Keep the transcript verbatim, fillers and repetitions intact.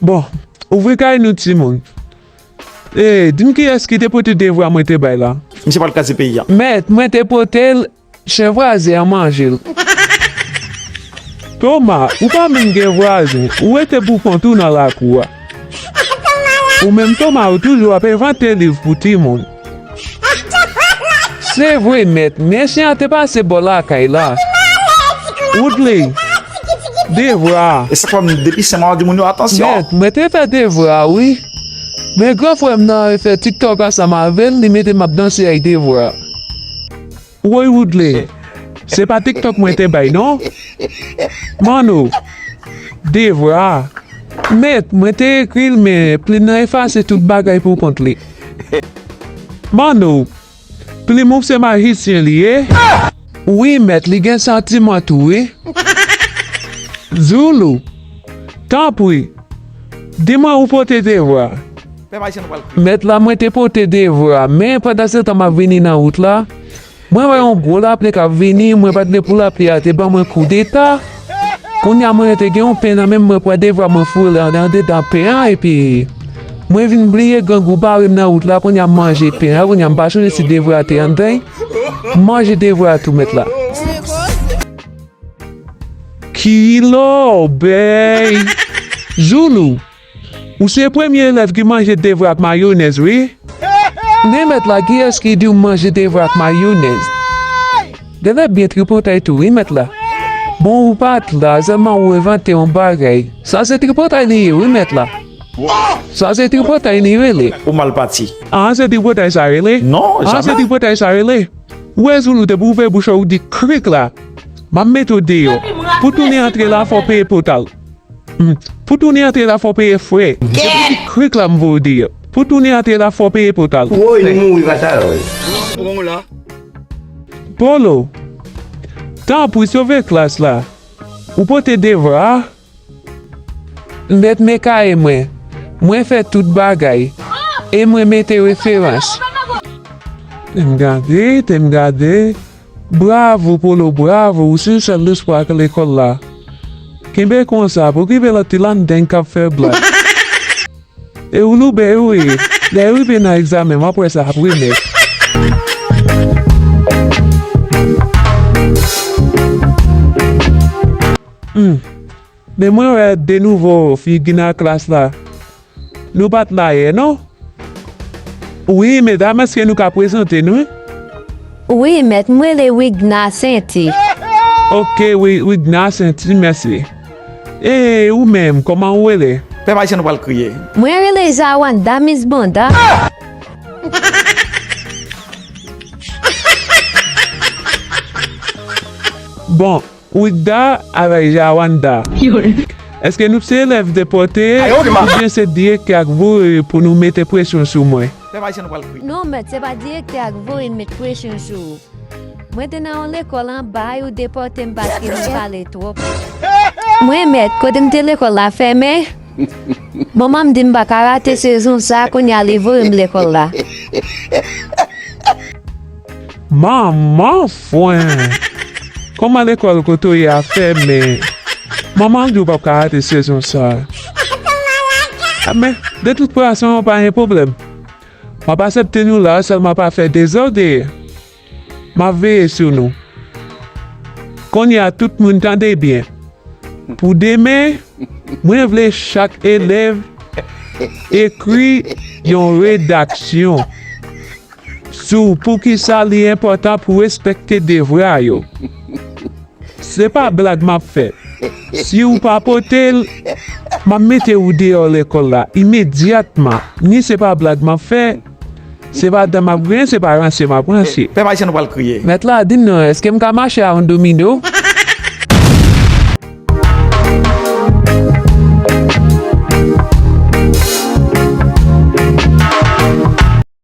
Bon, ouvri kay nou timoun. E, di m kiyès ki te pote devwa mwen te bay la. Misye pral kraze peyi a. Mèt, mwen te pote l, chen vwazen an manje l. Toma, ou pa menm gen vwazen, ou rete pou kont ou nan lakou a. Ou menm Toma, ou toujou ap envante liv pou timoun. Se vre, mèt, men chen an te pase bò lakay la. Woodley, devwa. E sa k fè m depi senk mwa di moun yo atansyon. Mèt, mwen te fè devwa, wi. Men gran frè m nan fè TikTok ansanm avè l, li mete m ap danse ak devwa. Woy Woodley, se pa TikTok mwen te bay non. Manno, devwa. Mèt, mwen te ekri l, men plim nan efase tout bagay pou kont li. Manno, plim ou se majisyen li ye? Wi, mèt, li gen santiman tou, wi. Zoulou, tanpri, di mwen ou pote devwa. Mèt la, mwen te pote devwa, men pandan se tan m ap vini nan wout la, mwen wè yon gwo lapli k ap vini, mwen pa t vle pou lapli a te ban mwen koudeta. Kounye a mwen te gen yon pen nan men m, mwen pran devwa mwen foure l andedan pen an, epi mwen vin bliye grangou bare m nan wout la, kounye a m manje pen an, kounye a m pa sonje si devwa a te anndan, m manje devwa a tou mèt la. Kilòbèy! Zoulou, ou se premye elèv ki manje devwa ak mayonèz, wi. Men mèt la, kiyès ki di w manje devwa ak mayonèz? Genlè byen tripotay tou, wi, mèt la. Bon, ou pa t la, sèlman ou envante yon bagay. Sa se tripotay li ye, wi, mèt la. Sa se tripotay li rele. Ou mal pati. Ah, se tripotay sa rele? Non, ah, se tripotay sa rele. Ou wè Zoulou, depi w ouvè bouch ou, ou di krik la, m ap mete w deyò. Pou tounen antre la, fò w peye potal. Hmm. Pou tounen antre la, fò w peye frè. Depi w di krik la, m voye w deyò. Pou tounen antre la, fò w peye potal. Woy, nou mouri, va sa, woy. Polo, tanpri, sove klas la. Ou pote devwa a? Mèt, men kaye mwen. Mwen fè tout bagay. E mwen mete referans. Te m gade, te m gade. Bravo, Polo, bravo. Ou se sèl lespwa ak lekòl la. Kenbe konsa, pou rive lòt ti landeng k ap fè blag. E ou loubè ou ye. Lè rive nan egzamen, m ap wè sa ap remèt. Hmm. Men mwen wè de nouvo figi nan klas la. Nou pa t la yè, non? Wi, medam, èske nou ka prezante nou? Wi, mèt, mwen rele Wigna Senti. Ok, wi, Wigna Senti, mèsi. E ou menm, kòman ou rele? Pèp Ayisyen, nou pral kriye. Mwen rele Jawanda Miss Banda. Bon, Wigda avèk Jawanda. Èske nou se elèv depòte, oubyen se direktè ak voye pou nou mete presyon sou mwen? Non, mèt, se pa direktè ak voye m met presyon sou ou. Mwen te nan yon lekòl anba, yo depòte m paske m pale twòp. Mwen, mèt, kote m te lekòl la fèmen. Manman m di m pa ka rate sezon sa, kounye a li voye m lekòl la. Manman fwen! Kòman lekòl kote w ye a fèmen? Manman w di w p ap ka rate sezon sa. A, men, de tout fason, pa gen pwoblèm. M ap aksepte nou la, sèlman pa fè dezòd e m ap veye sou nou. Kounye a, tout moun tande byen. Pou demen, mwen vle chak elèv ekri yon redaksyon sou poukisa li enpòtan pou respekte devwa yo. Se pa blag m ap fè. Si w pa pote l, m ap mete w deyò lekòl la imedyatman. Ni se pa blag m ap fè, se pa dan m ap griyen, se pa ranse m ap ranse. Pèp Ayisyen, nou pral kriye. Mèt la, di m non, èske m ka mache a yon domino?